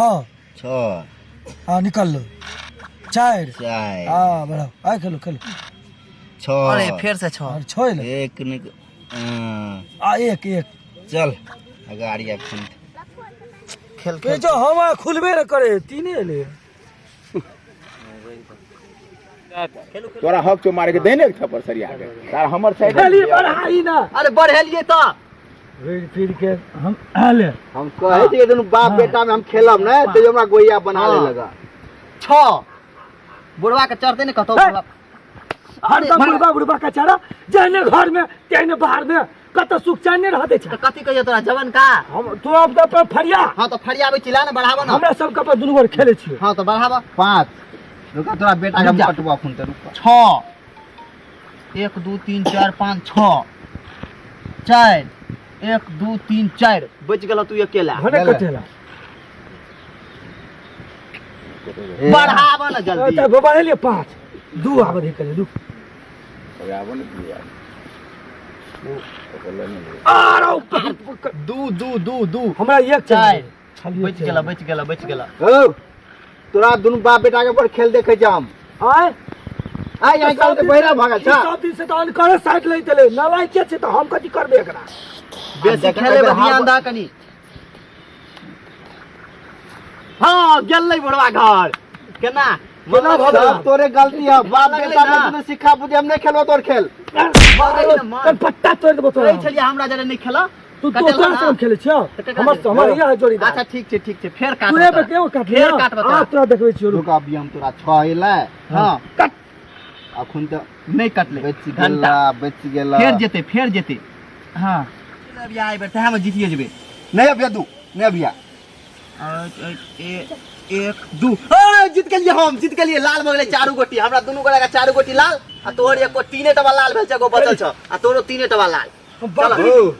छः। छः। हाँ निकल लो। चार। चार। हाँ बढ़ाओ, आय खेलो खेलो। छः। अरे फेर से छः। और छः एलै। एक निक, हाँ। आ एक एक। चल अगाड़ी अखन। खेल ये खेल। जो हम खुलबे न करे, तीने एलै। तोरा हक छौ मारे के, देने के थप्पड़ सरिया के। तार हमर साइड खाली बढ़ाई ना। अरे बढ़ेलिए त घुरि फिर के हम आले। हम कहै छियै दुनू बाप बेटा में हम खेलब ने तो हमरा गोइया बना ले लगा। छः। बुढ़वा के चढ़ते ने कतौ। हे! हरदम बुढ़बा बुढ़बा का चारा, जहने घर में तेहने बाहर में, कतौ सुख चैन नहीं रहते छै। त कथी कहियो तोरा जवन का? हम तू अब तो अपन फरिया। हां त फरियाबै चिला ने, बढ़ाबो ना। हमरा सब के अपन दुनू गोर खेले छियै। हां त बढ़ाबो। 5। रुका तोरा बेटा के रुक जा। कटबो अखन त रुका। 6। 1 2 3 4 5 6 4 1 2 3 4 बच गेल तू अकेला। भने गेलै। कटेला। बढ़ाबो ना जल्दी। त बढ़ेलिए 5। 2 आबे दे करे, रुक। आबो ने दिया। आरो 2 2 2 2। हमरा एक चारि। खाली बच गेल, बच गेल, बच गेल। हौ, तोरा दुनू बाप बेटा के बड़ खेल देखे छै हम। आय आइ आइ काल्हि तऽ बहिरा भऽ गेल ई छ। सब दिन से तऽ अनकरे साइड लैत एलै, नालायके छै तऽ हम कथी करबै एकरा? बेसी देखै खेले पर बेर ध्यान दा कनी। हाँ गेलै बुढ़वा घर केना? केना भऽ गेल? सब तोरे गलती है, बाप लगलै बेटा ना। में दुनू सिखा बुझे हम नहीं खेलबो तोर खेल। कन पट्टा तोड़ देबो तोरा। कहै छलियै हमरा जरे नहीं खेला। तू तो कटेला तोरा ना। से हम खेलै छियौ। तऽ केकरा हमर खेलै? हमर इएह जोड़ीदार। अच्छा ठीक छै, ठीक छै, फेर काट। तोरे पे केओ काट? फेर काटबो तोरा। आ तोरा देखबै छियौ, रुक। रुक अभी हम तोरा 6 एलै। हाँ। कट। अखन तऽ नहीं कटले। बचि घंटा। गेला, बचि गेला। फेर जेतै, फेर जेतै। हाँ अभी आइ बेर तऽ हम जीतिए जेबै। नहीं अभिया दू, नहीं अभिया। 1 2। ए, जीत गेलियै हम, जीत गेलियै। लाल भऽ गेलै चारू गोटी। हमरा दुनू गोटा के चारू गोटी लाल आ तोहर एको तीने टबा लाल भेल छै, एगो बचल छौ आ तोरो तीने टबा लाल। चल,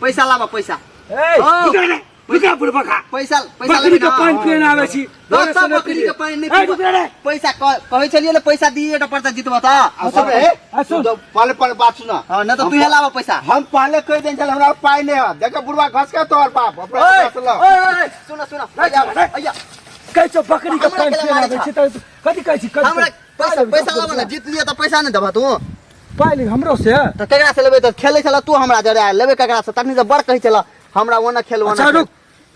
पैसा लाबऽ पैसा। ए, हाँ। रुक रे, रुक रे बुढ़बा खा। पैसा, पैसा बकरी लेबै के ना। पानि पिए ने आबै छी। दस टा बकरी के पानि नहि ए, पीबऽ। रुक रे। पैसा कहै छलियै ने पैसा दिए तऽ परता जीतबऽ तऽ। आ सुन रे, आ सुन। तू तो पहले पहले बात सुना। हाँ, नहि तऽ तूहे लाबऽ पैसा। हम पहले कहि देने छल हमरा पाइ नहि है। देख बुढ़वा घस के तोहर बाप अपना ओए, घस ल। ओए, ओए, सुन, सुन, अइया, अइया। कहै छौ बकरी के हमरा पानि केला पिए ने मारै आबै छौ। छी तऽ कथी कहै छी? कथी हमरा कहै? पैसा, पैसा लाबऽ ने, जीत लिअ तऽ पैसा नहि देबऽ तू। पाइ ले हमरो से? तऽ केकरा से लेबै? तऽ खेलै छलऽ तू हमरा जरे, लेबै केकरा से? तखनी तऽ बड़ कहै छलऽ हमरा ओना खेल ओना अच्छा खेल। रुक,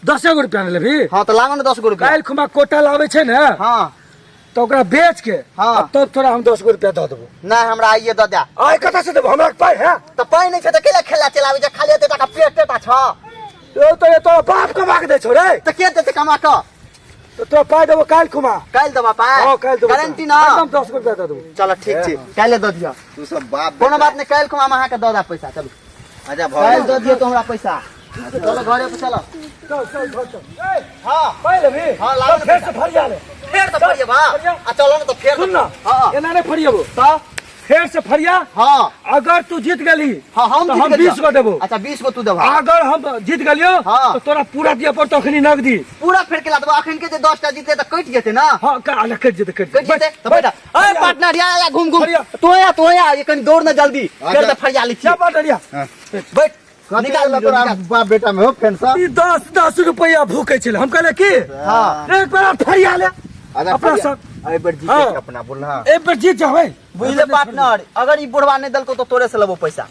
10 गो रुपया ने लेबही? हाँ तऽ लाबऽ ने 10 गो रुपया। काल्हि खुमा कोटा लाबै छै ने? हाँ। तऽ ओकरा बेच के हाँ। आ तब तोरा हम 10 गो रुपया दऽ देबो। नहि हमरा आइए दऽ दे। आइ कतऽ से देबो? हमरा पाइ है? तऽ पाइ नहि छै तऽ केला खेला चलाबै छै? खाली एते टाका पेटे टा छौ। यौ तो तोरा बाप कमा के दै छौ रे। तऽ के देतै कमा कऽ? तऽ तोरा पाइ देबो काल्हि खुमा। काल्हि देबऽ पाइ? हाँ, काल्हि देबो। गारंटी ना? एकदम 10 गो रुपया दऽ देबो। चलो ठीक छै, काल्हि दऽ दिअ। तू सब बाप कोनो बात नहि, काल्हि खुमा हम अहाँके दऽ देब पैसा। चलू। अच्छा भऽ काल्हि गेल। दऽ दिअ तो हमरा पैसा। चलो घरे पर चलो। चल चल घर चल। ए, हाँ। पाइ लेबही? हाँ, लाबऽ चल, फेर से फरिया ले। फेर तऽ फरिएबा। फरिया। आ चलो ने तऽ फेर। सुन ना, हाँ। एना नहि फरिएबो। तऽ फेर से फरिया। हाँ। अगर तू जीत गेली हाँ, हम तऽ जीत हम गेलियौ। 20 गो देबो। अच्छा 20 गो तू देबा। अगर हम जीत गेलियो हाँ। तऽ तोरा पूरा दिअ पड़तौ अखनी नगदी। पूरा फेर केला देबो? अखन के जे 10 टा जीतले तऽ कटि जेतै ना? हाँ, कटि जेतै, कटि कटि जेतै तऽ बैठ। ए पार्टनर, या या घूम घूम। फरिया। तू या, तू या, ये कनी दौड़ ना जल्दी। फेर तऽ फरिया लै छी। जा पार्टनर या। बैठ। कथी निकाल गेल लियौ, तोरा निकाल। बाप बेटा में हो फेन से? ई 10 10 रुपया भूकै छलै। हम कहले की? हाँ। एक बेर फरिया ले। अच्छा, अपना फरिया। सब। एहि बेर जीते हाँ। के अपना बोल हाँ। एक बेर जीत जाबै। बुझले पार्टनर, अगर ई बुढ़वा नहि देलकौ तऽ तोरे से लेबो पैसा।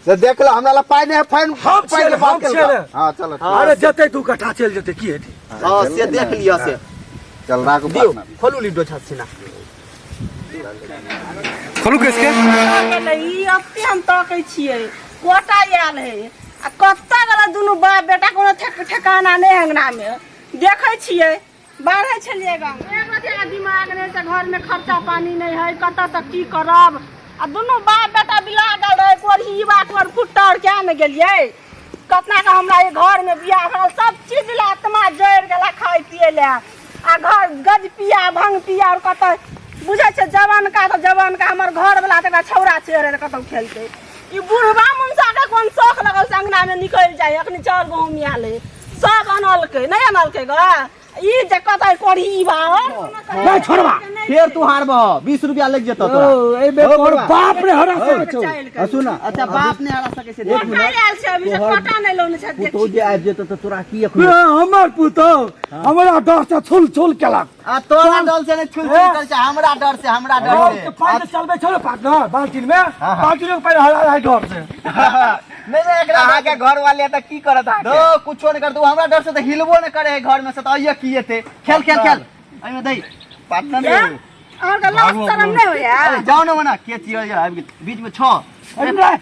से देख ल हमरा ला पाइ नहि है, फाइन हम पाइ छियै के ने, बात हम केलका। छियै ने। हाँ, चलो, ठीक। अरे जते 2 कट्ठा चलि जेतै की हेतै? हाँ, से देख लिअ से। चल राखू दियौ, पार्टनर। खोलू लीडो छछिना। खोलू केस के। गेलै ई अत्ते हम तकै छियै, कोटा आयल है आ कतऽ गेलै दुनू बाप बेटा, कोनो ठेकाना नहि। अंगनामे देखै छियै, बाढ़ै छलियै गाँव। एक रतिया दिमाग नहि से घरमे खर्चा पानी नहि है, कतऽसँ की करब? आ दुनू बाप बेटा बिला गेल रहै कोढ़ी बात फुट्टर किया ने गेलियै? कतना के हमरा ई घरमे बियाह भेल, सब चीज लए आत्मा जरि गेला खाय पियै लए आ घर गज पिया भंग पिया। आओर कतऽ बुझै छै जवानका तऽ जवानका हमर घरवला तऽ एकरा छौड़ा चेहरे कतौ खेलतै। ई बुढ़बा मुनसा के कोन शौख लगल से अंगना में निकलि जाय। अखनी चाउर गहूम आयल है, सब अनलकै नहि अनलकै ग? ई जे कतऽ कोढ़ी बाहर नहीं छोड़बा। नहि फेर तू हारबह, 20 रुपया लागि जेतौ तोरा। ओ, एहि बेर हो, तोहर बुढ़वा। बाप रे हरा सकै छौ। आ सुन ना, अच्छा बाप नहि हरा सकै छै। एक मिनट। कोटा आयल छै अभी से, तोहर कोटा नहि लौने छै। पुतोह जे आबि जेतौ तऽ तोरा की एखन ए, हमर पुतोह हमरा डर से छुल छुल केलक। आ तोरा डर से नहि छुल छुल करै छै, हमरा डर से, हमरा डर से। पानि चलबै छौ ने पार्टनर, बाल्टीन में, बाल्टीन के पानि हरा रहा डर से। नहि नहि, एकरा अहाँके घर वाले तऽ की करत अहाँके? दो कुछो नहि करतौ, हमरा डर से तऽ हिलबो नहि करे है घर में से, तऽ अइये की एते। खेल खेल खेल, एहिमे दही पार्टनर ए? अहाँके लाज शरम नहि होइया? अरे जाओ ने मना के छियै यार, आबि गेल बीच में छौ। अरे रे,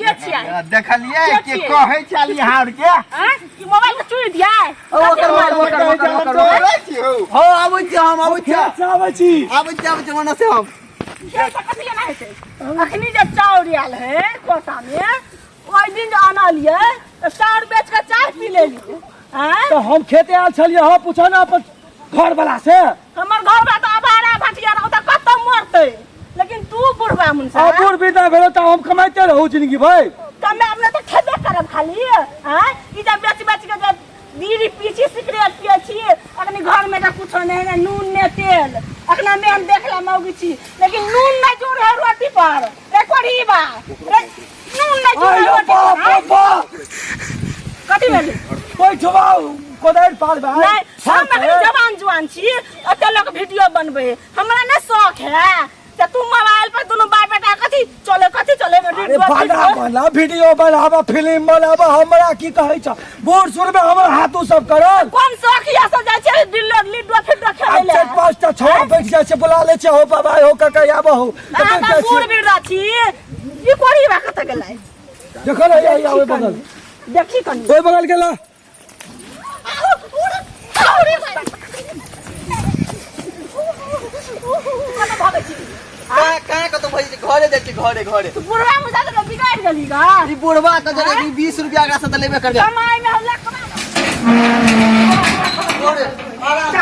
के छियै? देखलियै के के छियै? कहै छलियै अहाँ आरके? आँय? ई मोबाइल के चुरि दियै? ओ, ओकर ओकर ओकर ओकर ओकर चोरै छी हौ। हो, आबै छी हम, आबै छी। खेत से आबै छी। आबै छी, आबै छी मना से हम। के से कथी एना हेतै? अखनी जे चाउर आयल है कोटा में, ओहि दिन जे आनलियै तऽ चाउर बेच कऽ चाय पी लेलियै। आँय? तऽ हम खेते आयल छलियै, हँ, पूछऽ ने अपन घर वाला से। हमर घर बा तऽ अबारा भटिया रहौ तऽ कतऽ मरतै, लेकिन तू बुढ़बा मुनसा आ बूढ़ विदा भेलो तऽ हम कमाइते रहू जिंदगी भरि। कमे अपने तऽ खेबे करब खाली। आँय, ई जब बेच बेच के जब बीड़ी पी छी, सिगरेट पिए छी, अखनी घर में तऽ कुछो नहीं है, नून ने तेल। अखना में हम देख ला मौगी छी, लेकिन नून नहीं जोड़ है रोटी पर। रे कोरी बा रे, नून नहीं जोड़ है आयो रोटी बाप पर। रे आँय? बाप, कथी भेलै? ओहि ठुमा कोदारि पार भाई। नहीं, हम अखनी जवान जुआन छी, एते लोग वीडियो बनबे हमरा नहीं शौक है। ते तू मोबाइल पर दुनू बाप बेटा कथी चले, कथी चले? अरे बना बना वीडियो बनाबा, फिल्म बनाबा, हमरा की कहै छ? बूढ़ सूढ़ में हमर हाथू सब करल। कोन शौक या से जाइ छै दिल्लो लिडो फिडो खेलै ले? चारि पाँच टा छौड़ा बैठ जाइ छै, बुला लै छै, हो बाबा हो काका आबऽ हो, तऽ अहाँ बैठ तऽ जाइ बूढ़ छै। बिरदा छी, ई कोरी बा कतऽ गेलै? देखो ने, या ओहि बगल। देखी कनी। ओहि बगल गेला। कतऽ भगै छी? कहाँ कहाँ कतौ भइल छै? घरे जाइ छी, घरे घरे। तू बुढ़वा मुझा तऽ बिगाड़ि गेली गा। ई बुढ़वा तऽ जरे ई 20 रुपया एकरा से तऽ लेबे करबै। कमाई में हल्ला कमा। घरे आराम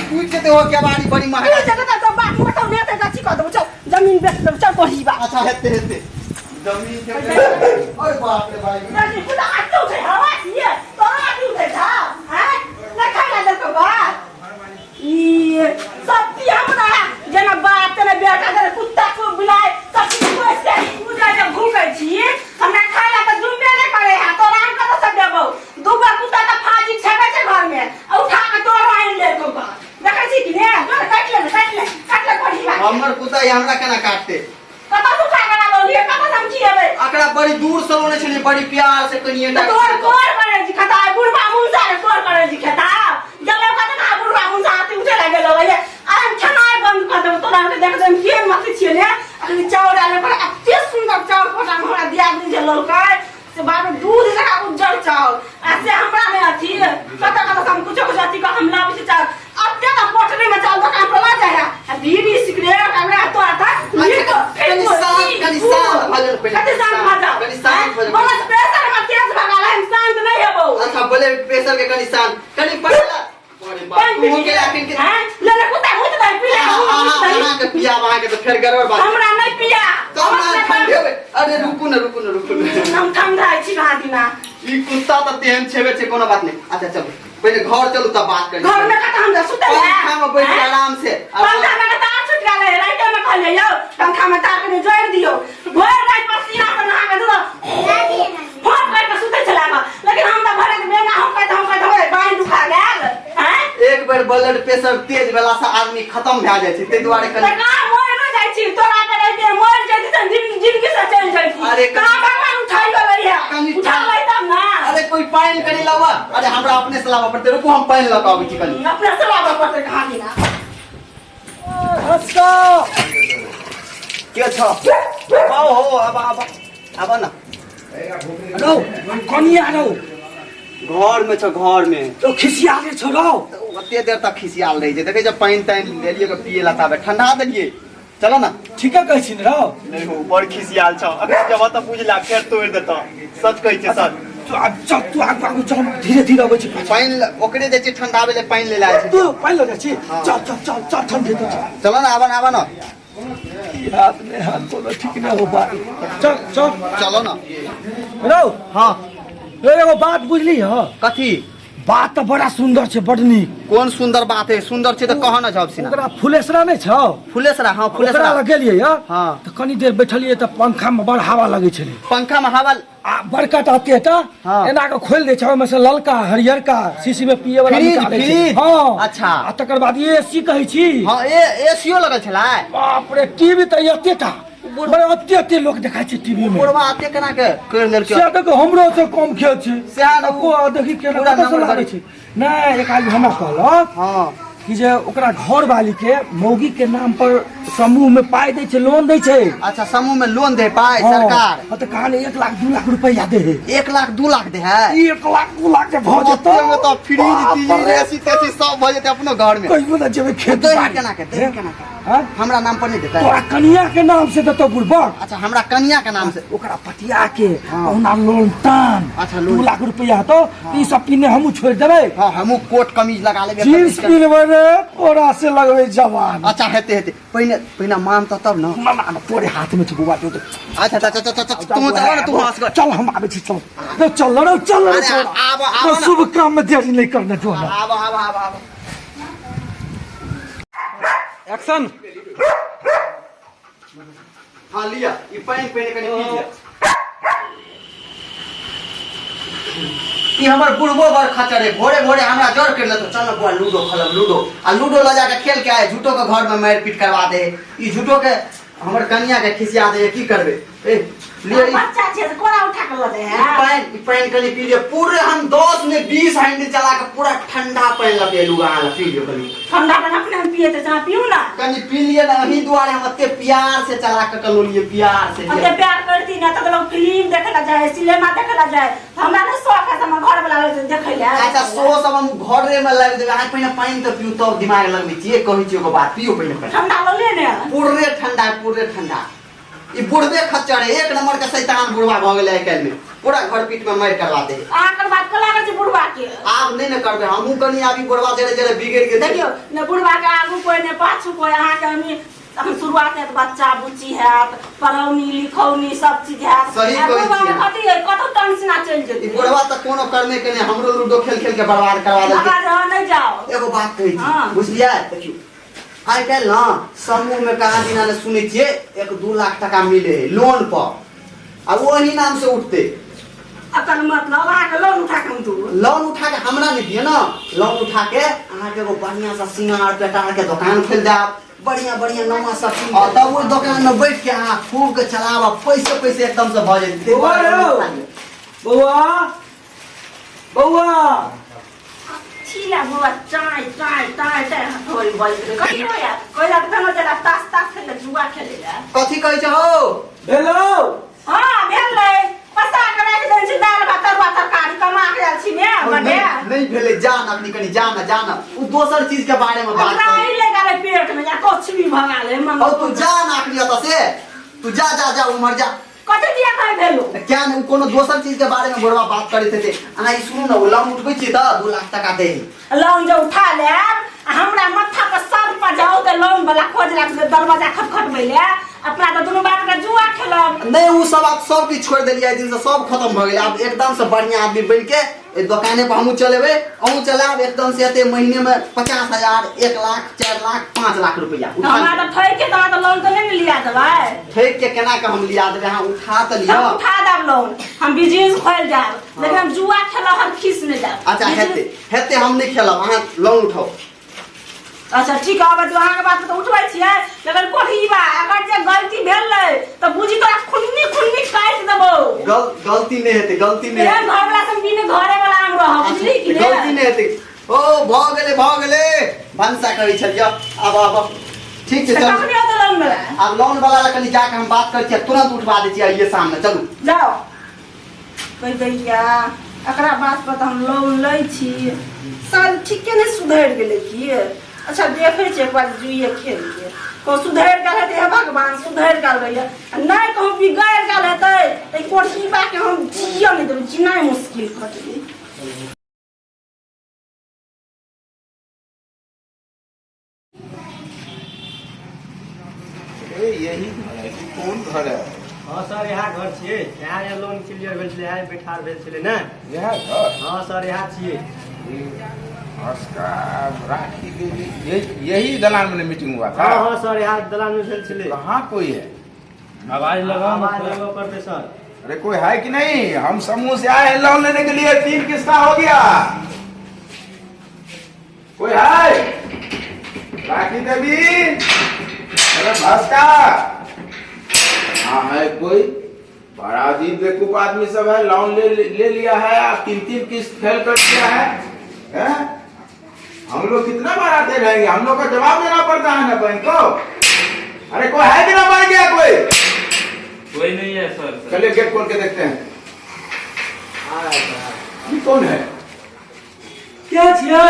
टूटि जेतै हो केबाड़ी, बड़ी महंगा। तू जगह तऽ बाप मोटौ ने तऽ गची कऽ देबौ, चल जमीन बेच देबौ, चल कोही बा। अच्छा हेतै हेतै जमीन के। अरे बाप रे भाई, नहीं खुदा आटो उठे हवा छियै तोरा आटो उठे था। हैं, नहीं खाइ ला देलकौ बा ई सब चीज हमरा जेना बाप तेना बेटा जेना कुत्ता को बिलाइ सब चीज पोसते पूजा जब घूमै छी, हमरा खाइ ला तऽ जुमबे नहि करे है। तोरा हम कतऽ से देबौ? दूगो कुत्ता तऽ फाजी छेबे छै घर में, आ उठा के तोरो आनि लेलकौ बा। देखै छी कि ने? जोर काटि ले ने, काटि ले, काटि ले कोढ़ी बा। हमर कुत्ता ई हमरा केना काटते? कतऽ से उठा के लानलियै? कतऽ से हम खिएबै? एकरा बड़ी दूर से लोने छलियै, बड़ी प्यार से कनिए तऽ तोहर कोर करै छी खता, बुढ़बा मुनसा के कोर करै छी खेता गेलौ कतऽ ना? बुढ़बा मुनसा हाथी उठे लगे लगैए। आ हम खेनाइ बंद कऽ देबौ तोरा के। देख हम केहन मथी छियै ने। अखनी चाउर आयल पर एते सुन्दर चाउर कोटा में हमरा दियादनी जे लौलकै से बाप रे, दूध जकाँ उज्जर चाउर, आ से हमरा नहि अथी कतऽ कतऽ से हम कुछो कुछो अथी कऽ हम लाबै छी चाउर। एते तऽ पोटरी में चाउर दोकान पर लऽ जाइ है, आ बीड़ी सिगरेट हमरा तोरा तऽ अच्छा, कनि शांत, कनि शांत भऽ जाउ पहिले। कति शांत भऽ जाउ? कनि शांत भऽ जाउ। बस प्रेशर में तेज भऽ गेल, हम शांत नहि हेबौ। अच्छा बोले प्रेशर के कनि शांत कनि पहिले। अरे बाप, पानि पी तू के अखन के हैं? ले ले कुत्ता मुत दे पी ले। अहाँ मुत दे। अहाँके पियाब अहाँके तऽ फेर गड़बड़ बात। हमरा नहि पिया। तऽ हमरा ठंडे होय। अरे रुकू ने, रुकू ने, रुकू ने। हम ठंडा छी कहाँ दिना। ई कुत्ता तऽ तेहन छेबे छै, कोनो बात नहि। अच्छा चलू पहिले घर चलू तब बात करी। घर में कतऽ हम सुतल है? पंखा में बैठ के आराम से। पंखा में के तार छूट गेल है, राइते में कहलियै यौ पंखा में तार कनि जोड़ि दियौ। भरि राति पसीना से नहा के दूध फोन कर के सुतै छलै हम, लेकिन हम तऽ भरि राति बेना हम कहैत हम कहैत हमरा बाँहि दुखा गेल। हैं? एक बेर ब्लड प्रेशर तेज भेला से आदमी खत्म भए जाइ छै, ताहि दुआरे तऽ कनि कहाँ मरि नहि जाइ छी? तोरा के रहिते मरि जैती तऽ जिंदगी से चलि जैती। अरे कहाँ भगवान उठाइ गेलै है? कनि उठा लै तब ना। अरे कोई पानि कनि लाबऽ। अरे हमरा अपने से लाबऽ पड़तै, रुकू हम पानि लऽ कऽ अबै छी कनि। अपने से लाबऽ पड़तै कहाँ दिना। हस्सा के छ? आओ हो, आब आब आब न। रौ कनिया रौ। घर में छ, घर में। तो खिसिया जे छौ रौ। ओते देर तक खिसियाल रहै छै? देखै छै पानि तानि देलियै के पिए ला, ताबे ठंडा देलियै। चलो ना। ठीके कहै छी ने रौ? नहि हो, बड़ खिसियाल छौ। अखन जब तऽ बुझला फेर तोड़ि देतौ। सच कहै छै, सच। तू आब चल, तू आगू आगू चल, हम धीरे धीरे अबै छी पाछाँ। पानि ओकरे जाइ छै ठंडाबै ले, पानि ले आयल छै। तू पानि लऽ जाइ छी? चल चल चल चल, ठंडे तो चल। चलो ना, आबऽ ना, आबऽ ना। ई हाथ में हाथ कोनो ठीक नहि हो बा। चल चल। चलो ना। रौ। हाँ। रौ एगो बात बुझली? हँ। कथी? बात तऽ बड़ा सुंदर छै, बड नीक। कोन सुंदर बात है? सुंदर छै तऽ कह न झब सिना। ओकरा फुलेसरा नहि छौ? फुलेसरा, हाँ। ओकरा फुलेसरा लग गेलियै यऽ। हाँ। तऽ कनी देर बैठलियै तऽ पंखा में बड़ हवा लगै छलै। पंखा में हवा? आ बड़का टा एते हाँ। एना के खोलि दै छै, ओहिमे से ललका हरियरका शीशी में पिए वाला फ्रिज, निकालै छै। फ्रिज। हाँ। अच्छा। आ तकर बाद एसी कहै छी। हाँ, ए एसीओ लगल छलै? बाप रे, टीवी तऽ एते टा, बड़े एते एते लोक देखाइ छै टीवी में। बुढ़वा एते केना के कर लेलकै? से देखो, हमरो से कम खेत छै। सएह ने। को देखी केना पूरा कतऽ से नम्बर लाबै छै। नहि, एक आदमी हमरा कहलक हाँ कि जे ओकरा घर वाली के मौगी के नाम पर समूह में पाइ दै छै, लोन दै छै। अच्छा, समूह में लोन दे पाइ? हाँ। सरकार? हाँ, तऽ कहानी 1 लाख 2 लाख रुपया दे है। 1 लाख 2 लाख दे है? 1 लाख 2 लाख के भऽ जेतौ। ओते में तऽ फ्रिज बाप टीवी रे। एसी तेसी सब भऽ जेतै अपनो घर में। कहियो ना जेबै खेत दही बाड़ी। केना के दही, केना के? हाँ? हमरा नाम पर नहीं देतै? तोरा कनिया के नाम से देतौ बुड़बक। अच्छा, हमरा कनिया के नाम से। ओकरा पटिया के हाँ। ओना लोन टान। अच्छा, लोन। 2 लाख रुपया हेतौ तऽ ई सब पीने हमहूँ छोड़ि देबै। हाँ, हमहूँ कोट कमीज लगा लेबै। जींस पिन्हबै रे, तोरा से लगबै जवान। अच्छा, हेतै हेतै, पहिने पहिने मानतऽ तब न। ना ना ना, तोरे हाथ में छै बौआ, तू अच्छा अच्छा अच्छा अच्छा, तू चल न, तू हंस कर। चल, हम आबै छी, चल रे, चल रे, चल रे। अरे, छोड़ा। आब, आब ना। शुभ काम में देरी नहीं करने दो ना। आब आब आब आब। एक्शन। हाँ, लिया ई पानि, पहिने कनि पी लिया। ई हमर बुढ़बो बड़ खचर है, भोरे भोरे हमरा जर कर लेतो, चल ना बुआ लूडो खेलब लूडो। आ लूडो लऽ जाके खेल के आए, झूठो के घर में मारि पीट करवा दे। ई झूठो के हमर कनिया के खिसिया दे। की करबे? ए लिअ ई। बच्चा छै तऽ कोरा उठा के लऽ जाइ ई है। पानि, ई पानि कनि पी लिअ। पूरे हम 10 ने 20 हैंडी चला के पूरा ठंडा पानि लपेलू अहाँ लग। पी लिअ कनि। ठंडा पानि अपने हम पिए तऽ अहाँ पियू ना। कनि पी लिअ ने, अहीं दुआरे हम एते प्यार से चला के कलोलिए, प्यार से एते लिअ। प्यार करती ना तऽ लोग फिल्म देखे ला जाए, सिनेमा देखे ला जाए, तऽ हमरा नहि शौक है, हमर घर वाला देखे ला। अच्छा, सो सब हम घरे में लाबि देबै। अहाँ पहिने पानि तऽ पियू, तब दिमाग लगबै छियै। कहै छियै एगो बात, पियू पहिने पानि। ठंडा लऽ ले ने। पूरे ठंडा, पूरे ठंडा। ई बुढ़बे खच्चर है, एक नंबर के शैतान बुढ़वा भऽ गेलै। आइ काल्हि में पूरा घर पीट में मारि करवा दे। अहाँके बात कला करै छै बुढ़वा के। आब नहि ने करबै हमहूँ कनि, आब ई बुढ़वा जरे जरे बिगड़ि गेल छै। देखियौ ने, बुढ़वा के आगू कोइ ने पाछू कोइ। अहाँके हमी अखन शुरुआत हैत, बच्चा बुच्ची हैत, पढ़ौनी लिखौनी सब चीज हैत। सही आ कहै बुढ़वा छियै। कथी है, कतौ टेंशन चलि ई जेतै। बुढ़वा तऽ कोनो करने के नहि, हमरो लूडो खेल खेल के बर्बाद करवा देलकै। आवाज अहाँ नहि जाओ। एगो बात कहै छी। हाँ। बुझलियै? देखियौ, आइ काल्हि ने समूह में कहाँ दिना ने सुनै छियै 1-2 लाख टाका मिले है लोन पर, आ ओही नाम से उठते। अकल मतलब अहाँके लोन उठा के हम दू? लोन उठा के हमरा नहि दिअ ने, लोन उठा के अहाँके एगो बढ़िया सा सिंगार पेटार के दुकान खोलि देब, बढ़िया बढ़िया नवा सब चीज, आ तब ओहि दुकान में बैठ के अहाँ खूब के चलाब, आ पैसे पैसे एकदम से भऽ जेतै। बौआ रौ। बौआ, बौआ। छीला बौआ, चाय चाय चाय चाय हथौड़ी बजैत रहै। कथी होया कोइला के धनो जला तास तास खेले, जुआ खेले ला। कथी कहै छै हौ? हेलो। हाँ, भेलै। पसा के राखि देने छी दालि भात तरुआ तरकारी, कमा के आयल छी ने बने। नहि नहि भेलै, जा न अखनी कनि, जा न, जा न, ओ दोसर चीज के बारे में बात हमरा करै। ई ले गेलै पेट में या कुछ भी भगा ले। हौ, तू जा न अखनी एतऽ से, तू जा जा जा, उम्हर जा। कथी दिया कहे भेलो? क्या ने, ओ कोनो दोसर चीज के बारे में बुढ़वा बात करैत हेतै। अहाँ ई सुनू ने, ओ लोन उठबै छियै तऽ 2 लाख टाका दे। लोन जो उठा लेब आ हमरा माथा पर सर पर जाओ तऽ लोन वाला खोज लाग दरवाजा खटखटबै ले, अपना तऽ दुनू बाप के जुआ खेलब। नहि, ओ सब आब सब किछु छोड़ि देलियै, एहि दिन से सब खत्म भऽ गेलै। आब एकदम से बढ़िया आदमी बनि के एहि दोकाने पर हमहूँ चलेबै, अहूँ चलायब। एकदम से एते महीने में 50,000, 1 लाख, 4 लाख, 5 लाख रुपया तऽ हमरा तऽ ठकि के तोरा तऽ लोन तऽ नहि ने लिया देबै? ठकि के केना के हम लिया देबै? अहाँ उठा तऽ लिअ। हम उठा देब लोन, हम बिजनेस खोलि जायब, लेकिन हम जुआ खेलब, हम खीस नहि जायब। अच्छा, हेतै हेतै, हम नहि खेलब, अहाँ लोन उठाउ। अच्छा ठीक है, अब अहाँके बात तऽ उठबै छियै, लेकिन कोठीबा अगर जे गलती भेलै तऽ बुझी तोरा खुन्नी खुन्नी काटि देबौ। गलती नहि हेतै, गलती नहि एहन हेतै। घरवला से बिन घरे वाला हम रहब, बुझली कि गलती ने? नहि हेतै। ओ भऽ गेलै, भऽ गेलै, भनसा करै छलियै। आब आब, ठीक छै। तऽ चलू। कखनी औतै लोन वाला? आब लोन वाला लग कनि जाके हम बात करै छियै, तुरंत उठवा दै छियै आइए शाममे, चलू। जाओ। कहि दैया एकरा बात पर तऽ हम लोन लै छी, साल ठीके नहि सुधरि गेलै की? अच्छा, देखै छियै एक बार जुइए खेल के, कहूँ सुधरि गेल हेतै। हे भगवान, सुधरि गेल रहैया आ नहि कहूँ बिगड़ि गेल हेतै तऽ ई कोठीबाके हम जियऽ नहि देबै, जीनाइ मुश्किल कऽ देबै। यही घर है कि कोन घर है? हाँ सर, यहाँ घर छियै। यहाँ जे लोन क्लियर भेल छलै, यहाँ बैठार भेल छलै ने। इएह घर? हाँ सर, यहाँ छियै। नमस्कार राखी देवी, यही यही दलान में मीटिंग हुआ था। हाँ सर, यहाँ दलान में भेल छलै। कहाँ कोई है? आवाज लगाओ ना, खोलबो करते सर। अरे कोई है कि नहीं? हम समूह से आए हैं लोन लेने के लिए, 3 किस्ता हो गया। कोई है? राखी देवी, अरे भास्कर, हाँ है कोई? बड़ा अजीब बेवकूफ आदमी सब है, लोन ले ले लिया है, आप 3-3 किस्त फेल कर दिया है, हैं? हम लोग कितना बार आते रहेंगे, हम लोग को जवाब देना पड़ता है ना बैंक को। अरे कोई है कि ना? मर गया कोई? कोई नहीं है सर। चलिए गेट खोल के देखते हैं ये कौन है। के छियै?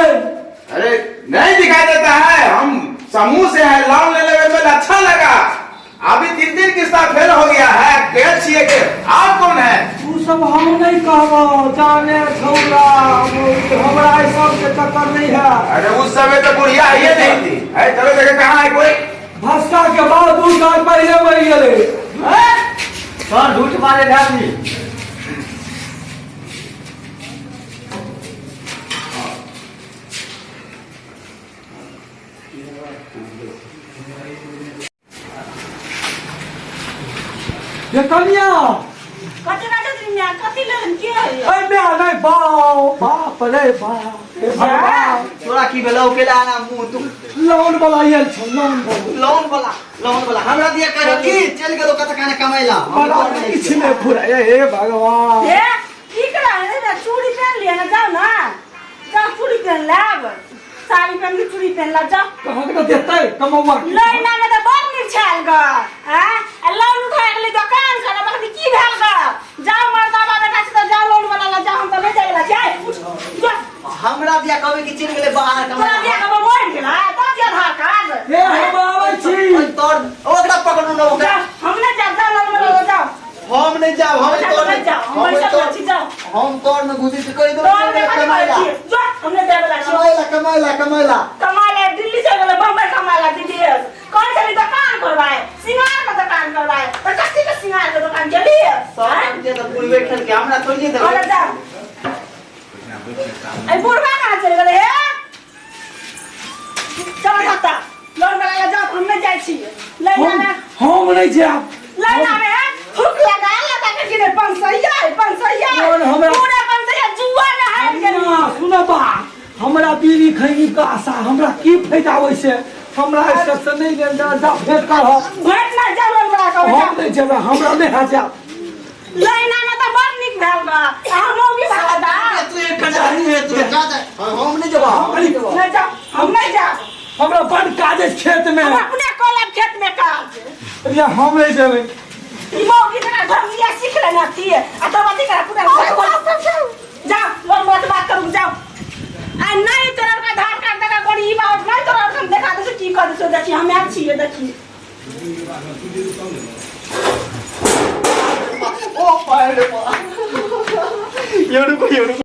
अरे नहीं दिखाई देता है? हम समूह से है, लोन ले लेवे में अच्छा लगा, अभी 3-3 किस्ता फेल हो गया है। के छिए के आप कौन है? तू सब हम नहीं कहबो, जाने छौरा, हमरा ई सब के चक्कर नहीं है। अरे उस समय तो बुढ़िया है ही नहीं थी। अरे चलो देखे कहाँ है कोई। भस्का के बाद 2 साल पहले मर गेलै। सर झूठ मारे आदमी। ये कनिया कथी बाजै छथिन माय? कथी लेलनि के है? अरे माय नहीं, बाप बाप रे बाप, हे भगवान। तोरा की भेलौ केला आना मुंह तू? लोन वाला आयल छौ, लोन वाला। लोन वाला, लोन वाला हमरा दिया कर की चल गेलो कत काने कमाइला। हम बड़ा तोर नहीं किछु छियै। नहि फुराय, हे भगवान। हे की करा रे, चूड़ी पहन लिया ना, जाओ ना, जाओ चूड़ी पहन लाब, साड़ी पहन के चूड़ी पहन ला, जाओ। कहाँ के देतै कमौआ? लैना में तऽ बड़ नीक छायल ग, आँय? आ लोन उठा गेलै दोकान करब, अखनी की भेल ग? जाओ मर्दाबा बेटा छै तऽ जाओ लोन वाला लग जाओ, हम तऽ नहि जाय वला छियै। उठ, जो। हमरा दिया कहबै कि चलि गेलै बाहर तोरा कमाइ। दिया कहबै मरि गेलै, तोरा दिया आधार कार्ड। हे हम आबै छी। ओइ तोर ओकरा पकड़ू ना ओकरा। जाओ, हम नहि जायब, जाओ लोन वाला लग जाओ। हम नहीं जाब, हम जाओ, तोर नहीं जाओ, हम हम बैसल तोर छी, जाओ। हम तोर में घुसी के कहि देबै तोर में कथी कमाइला। करै छी? जो, हम नहि जाय वला छी। कमाइला कमाइला कमाइला। कमाला दिल्ली से गेलै, बम्बई कमाला दिल्ली। कहै छली दोकान करवाए, सिंगार के दोकान करवाए, तऽ कथी के सिंगार के दोकान गेली? सब के तऽ बुढ़बे खेलके हमरा थोड़ी देबै। अरे जा। ए बुढ़बा कहाँ चलि गेलै हे? चल खाता, लोन वाला लग जाओ, हम नहि जाइ छी। लैना में हम नहीं जायब। लैना में थूक लगा लगा के गिरे पंसैया पंसैया। लोन हमरा- पूरा पंसैया जुआ में हारि गेली। ना सुन बा, हमरा बीड़ी खैनी के आशा, हमरा की फायदा होइ से? हमरा एहि सबसे नहीं लेन देन, जा भेंट कर। भेंट नहि जाओ लोन वाला के। हम नहीं जेबै, हमरा नहीं है जायब। लैना में तऽ बड़ नीक भेल बा, आ हम मौगी भाड़ा दा। तू एक कटारी है, तू जा जा, हम नहीं जेबा, हम नहीं जेबा। नहीं जाओ, हम नहीं जाओ। हमरा बड़ काज अछि खेत में। हम अपने कलब खेत में काज। या हम नहीं जेबै। ई मौगी तोरा घर में सीख लेना थी, आ तब अथी करा पूरा जाओ लोन बात बात करू जाओ। आ नहीं तोरा का आधार कार्ड देखा गोरी ई बात नहीं तोरा हम देखा दे की कर दे, देखी हम आयल छियै देखी। ओ पायल रे बा। ये रुको, ये रुको।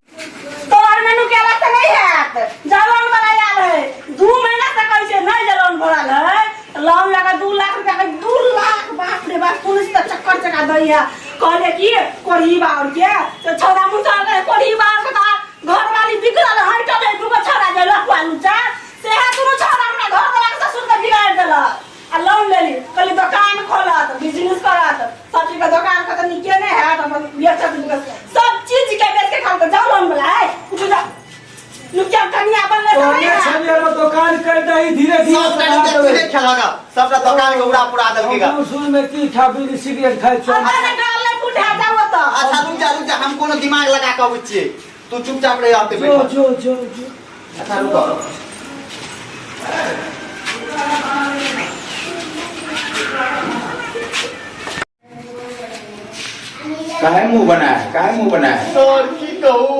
तोहर मेनू केला से नहीं हैत, जा लोन वाला आयल है, 2 महीना से कहै छै नहीं जे लोन भरल है, लोन लगा 2 लाख रुपया के, 2 लाख, बाप रे बाप, पुलिस तऽ चक्कर चका दै है। कहले कि कोढ़ी बाउर के तो छौड़ा मुँह के कोढ़ी बाउर के तऽ घरवाली बिगड़ल हटल है, 2 गो छौड़ा जे लफुआ लुच्चा सेहे दुनू छौड़ा हमरा घर वाला के ससुर के बिगाड़ि देलक। आ लोन लेली, कहली दोकान खोलत, बिजनेस करत, सब चीज के दोकान के तऽ नीके नहि हैत, अपन बेचत सब चीज के बेच के खाल। जाओ लोन वाला है, उठू जाओ, नुकिया कनिया बनले तऽ तोरे नहि हैत। छलियै रऽ दोकान कर दही धीरे धीरे सब सधा तू देबै। नहीं खेलगा, सबटा दोकान के उड़ा पुरा देलकी गा। हम सुन में की खा बीड़ी सिगरेट खाइ छौ। अरे ने गाल नहि फूटे जाओ तऽ। अच्छा रुक जा, रुक जा, हम कोनो दिमाग लगा के अबै छियै, तू चुपचाप रह आते जो बैठल। जो जो जो। अच्छा रुको। काहे मुंह बनाया है? काहे मुंह बनाया है? सर की कहू,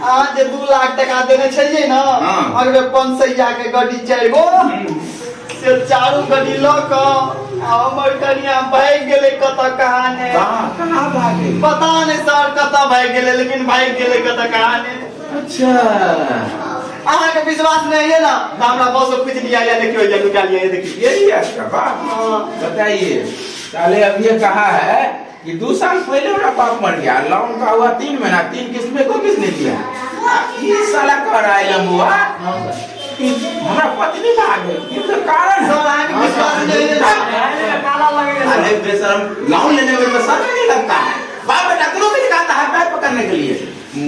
अहाँ जे 2 लाख टका देने छलियै ने, हाँ। अगले पंसैया के गड्डी 4 गो, से चारू गड्डी लऽ कऽ आ हमर कनिया भागि गेलै कतऽ कहाँ ने। कहाँ कहाँ भागे? पता नहीं सर कतऽ भागि गेलै, लेकिन भागि गेलै कतऽ कहाँ ने। अच्छा अहाँके विश्वास नहीं है ना तो हमरा बॉस से पूछ लिया, या देखियो या लुका लिया, ये देखिए। यही है आपका बाप। बताइए साले, अब ये कहा है कि 2 साल पहले मेरा बाप मर गया, लोन का हुआ 3 महीना, 3 किस्त में को किसने दिया? ई साला कह रहा है लम्बुआ कि हमरा पत्नी भाग गई, ये तो कारण है। सर अहाँके विश्वास नहीं है। काला लगेगा। अरे बेशरम, लोन लेने में शर्म नहीं लगता है। बाप बेटा दोनों भी निकालता है पैर पकड़ने के लिए।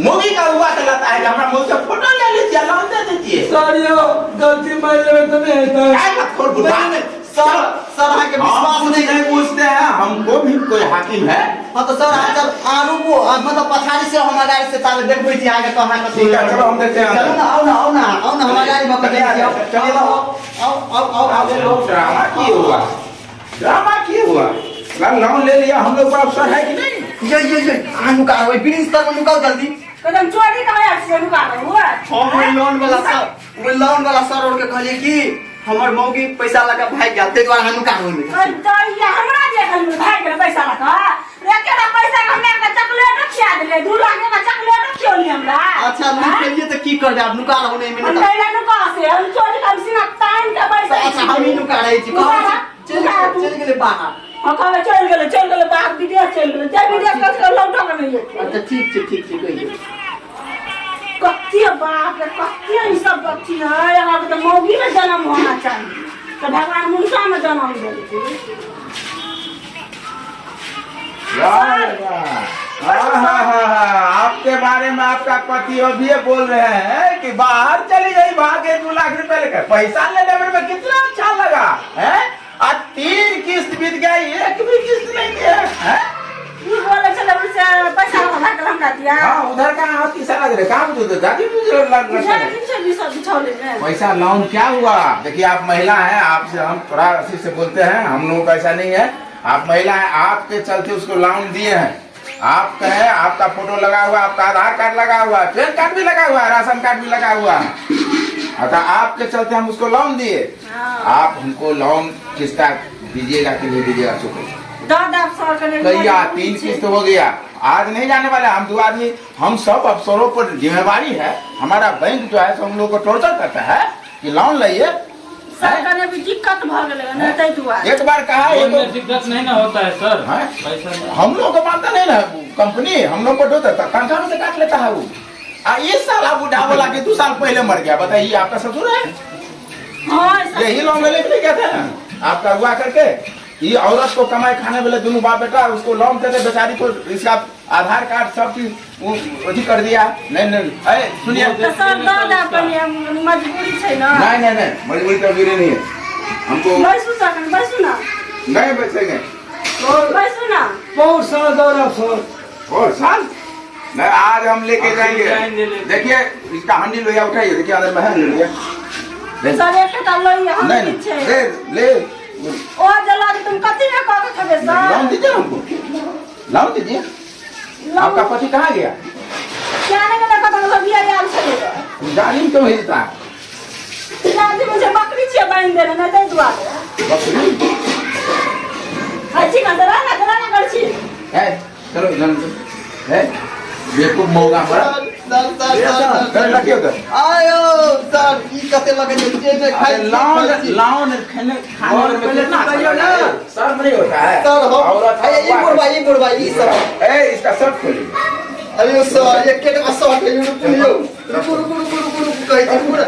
मोगी का हुआ तो लाता है कि हमरा मोगी का फोटो ले लीजिए, लोन दे दीजिए। सर यौ गलती मान लेबै तऽ नहि हेतै। क्या मत खोल बुढ़ा। नहीं, नहीं, सर सर अहाँके विश्वास हम नहीं है। नहीं पूछते हैं, हमको भी कोई हाकिम है। हाँ तो सर अहाँ चल आरू वो मतलब पछाड़ी से हम अगाड़ी से ताले देखबै छी अहाँके, तो अहाँ कतौ ठीक है, चलो हम देखते हैं। चलू ना, आउ ना, आउ ना, आउ ना, हम अगाड़ी भऽ कऽ देखै छी। आउ, चलिए। आउ, आउ, आउ, आउ, आउ, आउ। ड्रामा की हुआ, ड्रामा की हुआ, लोन ले लिया हम लोग पर अफसर है कि नहीं? ये ये ये अहाँ नुका, ओहि ब्रिज तर में नुकाउ जल्दी। कदम चोरी कहाँ आयल छियै नुका कऽ हुआ? हम ओहि लोन वाला सर, ओहि लोन वाला सर और के कहलियै कि हमर मौगी पैसा लऽ कऽ भागि गेल, ताहि दुआरे अहाँ नुका ओहिमे। अरे दैया, हमरा जे कहलियै भागि गेलै पैसा लऽ कऽ। एकेटा पैसा के हमरा एकटा चॉकलेटो खिया देलियै, 2 लाख के चॉकलेटो खियौलियै हमरा। अच्छा नुकेलियै तऽ की करबै, आब नुका रहू ने एहिमे। हम नुका नहि नुका से, हम चोरी कऽ सीना तानि कऽ बैसै अच्छा छी। हम ही नुका रहै छी। नुका कहै रह, छी, चलि नुका गेलै, तू। चलि गेलै बाहर। हम कहबै चलि गेलै, चलि गेलै बाहर, विदेश चलि गेलै। जे विदेश कऽ के लौटऽ के नहि एतै। अच्छा ठीक छै, ठीक छै, कहियौ। कते बाप रे, कते ई सब अथी है। अहाँके तऽ मौगी मे जन्म होना चाही, तऽ भगवान मनुष्य मे जन्म देलकै। वाह, वाह। आपके बारे में आपका पति अभी बोल रहे हैं कि बाहर चली गई भागे 2 लाख रुपए लेकर, पैसा लेने में कितना अच्छा लगा है। आज 3 किस्त बीत गई, एक भी किस्त नहीं दिया है। ई बोलै छलै से पैसा भागल हमरा दिया। हाँ उधर कहाँ हाथी साला दे रहे, कहाँ बुझे दादी बुझे लग रहा है। दादी से भी सब बिछौले में। पैसा लोन क्या हुआ? देखिए आप महिला हैं, आपसे हम थोड़ा अच्छे से बोलते हैं, हम लोगों का ऐसा नहीं है। आप महिला हैं, आपके चलते उसको लोन दिए हैं। आप कहें आपका फोटो लगा हुआ, आपका आधार कार्ड लगा हुआ है, पैन कार्ड भी लगा हुआ है, राशन कार्ड भी लगा हुआ है, अतः आपके चलते हम उसको लोन दिए। आप हमको लोन किस्ता दीजिएगा कि नहीं दीजिएगा? चुके भैया 3 किस्त हो गया, आज नहीं जाने वाला। हम 2 आदमी, हम सब अफसरों पर जिम्मेवारी है। हमारा बैंक जो है हम लोग को टॉर्चर करता है कि लोन लाइए। सर भी दिक्कत भ गेलै ने ताहि दुआरे। एक बार कहा लोन में दिक्कत नहीं ना होता है सर, पैसा हम लोग को मानता नहीं ना कंपनी, हम लोग को डोता तनख्वाह में से काट लेता है वो। आ ये साला बुढ़ा बोला कि 2 साल पहले मर गया, बताइए आपका ससुर है? यही लोन लेने के लिए क्या था ना आपका हुआ करके। ये औरत को कमाए खाने वाले दोनों बाप बेटा उसको लोन देते, बेचारी को इसका आधार कार्ड सब चीज अथी कर दिया। नहीं नहीं अरे सुनिए तो सर दादा मजबूरी है ना। नहीं नहीं नहीं मजबूरी तो अभी नहीं है हमको। बैसू सर, बैसू ना। नहीं बैसेंगे। बैसू ना। बहुत साल दौरा सर। और साल नहीं, आज हम लेके जाएंगे। देखिए इसका हंडी लोहिया उठाइए, देखिए अंदर में है लोहिया। सर एक लोहिया हम नहीं ले ले ओ जला के तुम कथी में कह के खेबे सर? लोन दीजिए हमको, लोन दीजिए। आपका पति कहाँ गया? क्या नहीं गया, कतौ लगिया आयल छलै। गाड़ी में क्यों भेजता है? गाड़ी में बकरी छियै बान्हि देने ने ताहि दुआरे। बकरी? हय छी ना, ना ना कर छी। है चलो इधर है बेवकूफ मौगा मरा। सर सर सर सर रखिए उधर। आयो सर ई कते लगे छै जे जे खाइ अरे लोन लोन खाने खाने में कितना अच्छा शर्म नहीं होता है सर हम औरत अरे ई बुढ़वा, ई बुढ़वा, ई सब। ए इसका शर्ट खोलिए। अरे सर ये केतना शर्ट है, रुकू यौ, रुकू रुकू रुकू रुकू रुकू कहै छै पूरा।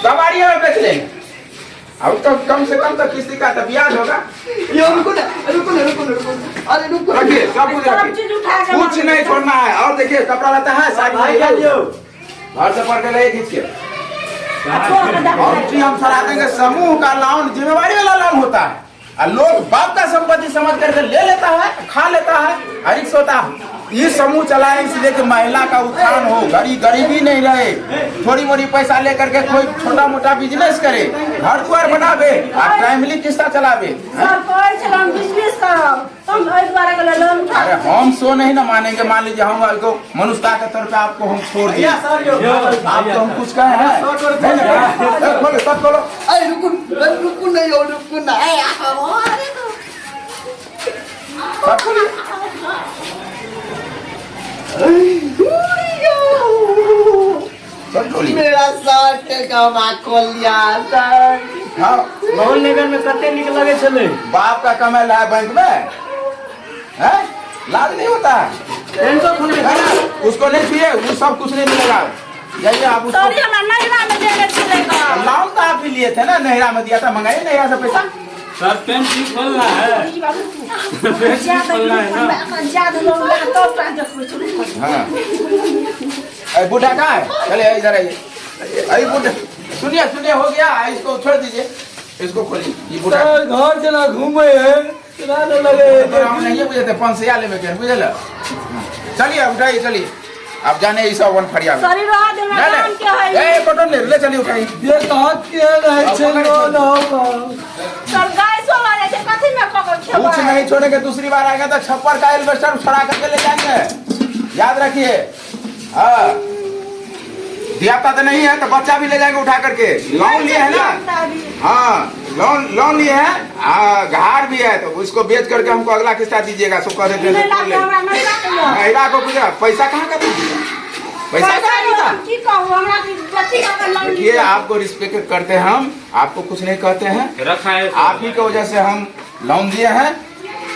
सवारी में बेच लेंगे। अब तो कम से कम तो किस्ती का तो ब्याज होगा। यो रुको ना, रुको ना, रुको ना, रुको ना। अरे रुको। रखिए सब कुछ, सब रखिए चीज उठा के कुछ नहीं छोड़ना है। और देखिए कपड़ा लाता है साड़ी भाई ले घर से पढ़ के ले खींच के। और जी हम सरा देंगे। समूह का लोन जिम्मेवारी वाला लोन होता है और लोग बाप का संपत्ति समझ करके ले लेता है, खा लेता है, हरिक्स होता है। ये समूह चलाए इसलिए कि महिला का उत्थान हो, गरीबी नहीं रहे, थोड़ी मोड़ी पैसा लेकर के कोई छोटा मोटा बिजनेस करे, घर द्वार बनावे और फैमिली किस्ता चलावे। सर कहै छल हम बिजनेस करब, हम एहि दुआरे गेलै लोन उठा। अरे हम सो नहीं ना मानेंगे। मान लीजिए हम आपको मनुष्यता के तौर पे आपको हम छोड़ दिए, आप तो हम कुछ कहे हैं नहीं। खोलो सब खोलो। अरे रुकू रुकू नहीं हो, रुकू ना। सब खोलिए। सब खोलिए। मेरा शर्ट गवा खोल लिया सर। हाँ लोन लेवे में कते निक लगे छलै? बाप का कमाई है बैंक में है, लाज नहीं होता है। पेंटो खोलने ना, ना, उसको नहीं छुए, वो सब कुछ नहीं मिलेगा। जाइए आप उसको। सॉरी, हमरा नैहरा में देने छलै ग। लोन तो आप ही लिए थे ना, नहरा में दिया था, मंगाइए नहरा से पैसा। सर पेंट भी खोलना है, पेंट भी खोलना है ना। ज्यादा लोन ला तब टा देखबै छौ। हाँ, अरे बूढ़ा कहाँ है? चले इधर आइए। अरे बूढ़ा, सुनिए सुनिए, हो गया, इसको छोड़ दीजिए, इसको खोलिए, ये बूढ़ा। सर घर जेना घूमे है तेना ने लगे है। तो हम नहीं बुझे 500 लेवे के बुझल। चलिए उठाइए, चलिए आप जाने ई सब वन फरिया में। सॉरी, रह दे, हमरा नहीं, काम के है। नहीं, ए बटन ले ले, चलिए उठाइए। ये कहत के रहै छै लोन हो। सर गाय सो लऽ जाइ छै, कथी में कऽ के कुछ खेबै? नहीं छोड़ेंगे, दूसरी बार आएगा तो छप्पर का एल्बेस्टर छुड़ा करके ले जाएंगे, याद रखिए। हाँ, दियाता तो नहीं है तो बच्चा भी ले जाएंगे उठा करके। लोन लिए है ना? हाँ, लोन लोन लिए है, घार भी है, तो उसको बेच करके हमको अगला किस्ता दीजिएगा। सब कह देते हैं नहि तो लागतै ले। हमरा नैहरा के यऽ। महिला को पूछा पैसा कहाँ का था, पैसा पैसा कहाँ यऽ, का हम था? की कहू, हमरा की कथी कऽ के लोन देखिए लिअ? आपको रिस्पेक्ट करते हैं हम, आपको कुछ नहीं कहते हैं। रखा है सर। आप ही की वजह से हम लोन दिए हैं।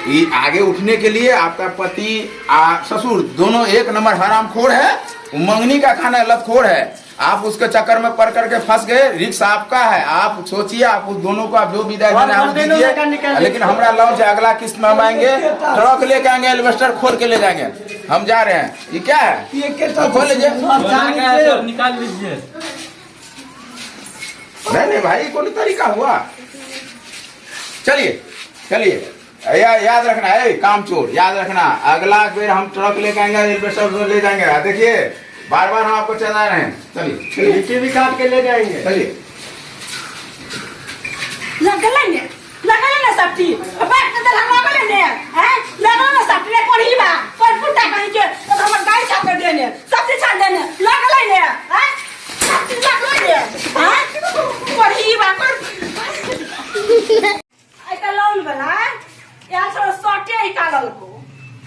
ये आगे उठने के लिए आपका पति आ ससुर दोनों एक नंबर हरामखोर है, वो मंगनी का खाना लतखोर है। आप उसके चक्कर में पड़ करके फंस गए, रिक्स आपका है। आप सोचिए, आप उस दोनों को आप जो विदाई और देना है वो मर्दे लोग का दीजिए, निकाल लेकिन हमरा लोन से अगला किस्त में हम आएंगे, ट्रक लेके आएंगे, एल्बेस्टर खोल के ले जाएंगे। हम जा रहे हैं। ये क्या है? ये के खोल लीजिए। सोना का है सर, निकाल लीजिए। नहीं नहीं भाई, कौन तरीका हुआ? चलिए चलिए, याद रखना है काम चोर, याद रखना। अगला बेर हम ट्रक लेके आएंगे, एल्बेस्टर ले जाएंगे। देखिए बार बार हम आपको चला रहे हैं। चलिए चलिए, लीची भी काट के ले जाएंगे। चलिए। लगलै ने, लगलै ने सब चीज बात के दल लगलै ने हैं, लगलै ने सब चीज। कोढ़ी बा कोई पुट्टा कहीं के तो हमर गाय छाप के देने सब चीज छाप देने लगलै ने हैं, सब चीज लगलै ने हैं। कोढ़ी बा कोई आइ तऽ लोन वाला यहाँ से शर्टे निकालल को,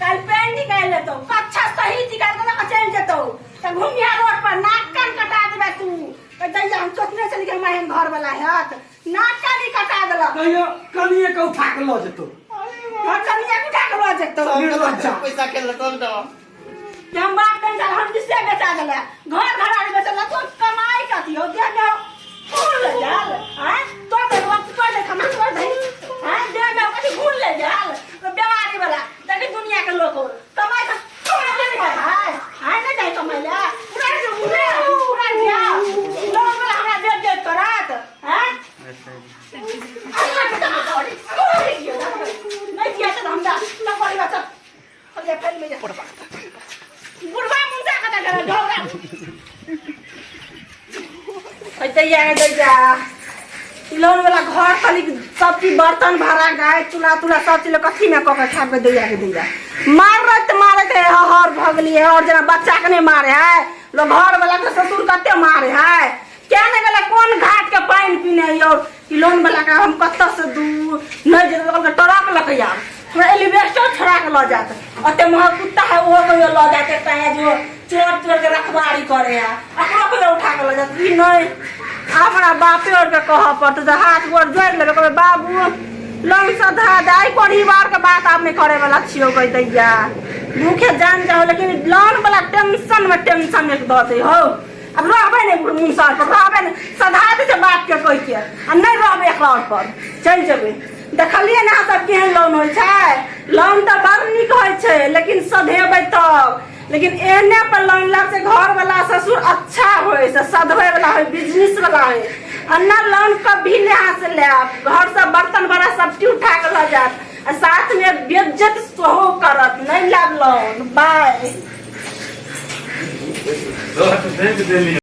काल्हि पैंट निकालि लेतौ, कच्छा सही निकालि के लऽ कऽ चलि जेतौ तऽ घुमिया रोड पर नाक कान कटा देबै तू। दैया, हम सोचने छली कि हमरा एहन घर वाला हैत, नाक कान ही कटा देलक। कहियो कनिए के उठा के लऽ जेतौ। हाँ, कनिया के उठा के लऽ जेतौ। निर्लज्जा। पैसा के लतन दो। जे हम बाप बन साल हम दिसे बेचा देले, घर घराड़ी बेचल, तो कमाई कथी हो देह में घून ले जाल हैं, तो दे वक्त पर दे कमा कर दे हैं, देह में कथी घून ले जाल। तो बीमारी वाला देखी दुनिया के लोग और कमाई का कमाई नहीं है हैं, नहीं जाए कमाई ले पूरा जो पूरा पूरा दिया लोग वाला हमरा बेच बेच करत हैं। नहीं किया तो हमरा न पड़ी बच्चा बुढ़वा मुंजा कता गेल ढौरा दैया दैया। लोन वाला घर तनिक सब चीज बर्तन भाड़ा गाय चूल्हा तुल्हा सब चीज कथी में कऽ के खाए के दैया के दैया। मारत मारत हर भऽ गेलियै। और जेना बच्चा के नहीं मारे है लोग, घर वाला के ससुर कते मारे है। क्या नहीं गेलै कोन घाट के पानि पीने यौ। ई लोन वाला के हम कतऽ से दू नहीं जेतै तऽ ट्रक लऽ के आब, हमरा एलिवेस्टर छोड़ा के लऽ जायत। ओते महग कुत्ता है, ओहो कहियो लऽ जायत। एकटा है जो चोर चोर के रखवारी करे है, ओकरो कहियो उठा के लऽ जायत। ई नहीं, हमरा बापे और के कहऽ पड़तै तऽ हाथ गोर जोड़ि लेबै, कहबै बाबू लोन सधा दे। एहि परिवार के बात आब नहि करे वाला छियौ गै दैया। भूखे जान जाओ, लेकिन लोन वाला टेंशन में टेंशन एक दऽ दे हौ। अब रहबै नहि मुँह पर, रहबै नहि, सधा दै छै बाप के कहि के आ नहि रहबै एकरा और पर, चलि जेबै। देखलियै ने अहाँ सब केहन लोन होइ छै? लोन तऽ बड़ नीक होइ छै, लेकिन सधेबै तब। लेकिन एहने पर लोन लेब से घर वाला ससुर अच्छा होइ, से सधबै वाला होइ, बिजनेस वाला होइ। आ न लोन कभी नहि अहाँ से लेब, घर से बर्तन बड़ा सब चीज उठा के लऽ जायत आ साथ में बेइज्जत सेहो करत। नहि लेब लोन। बाय। देख देलियै।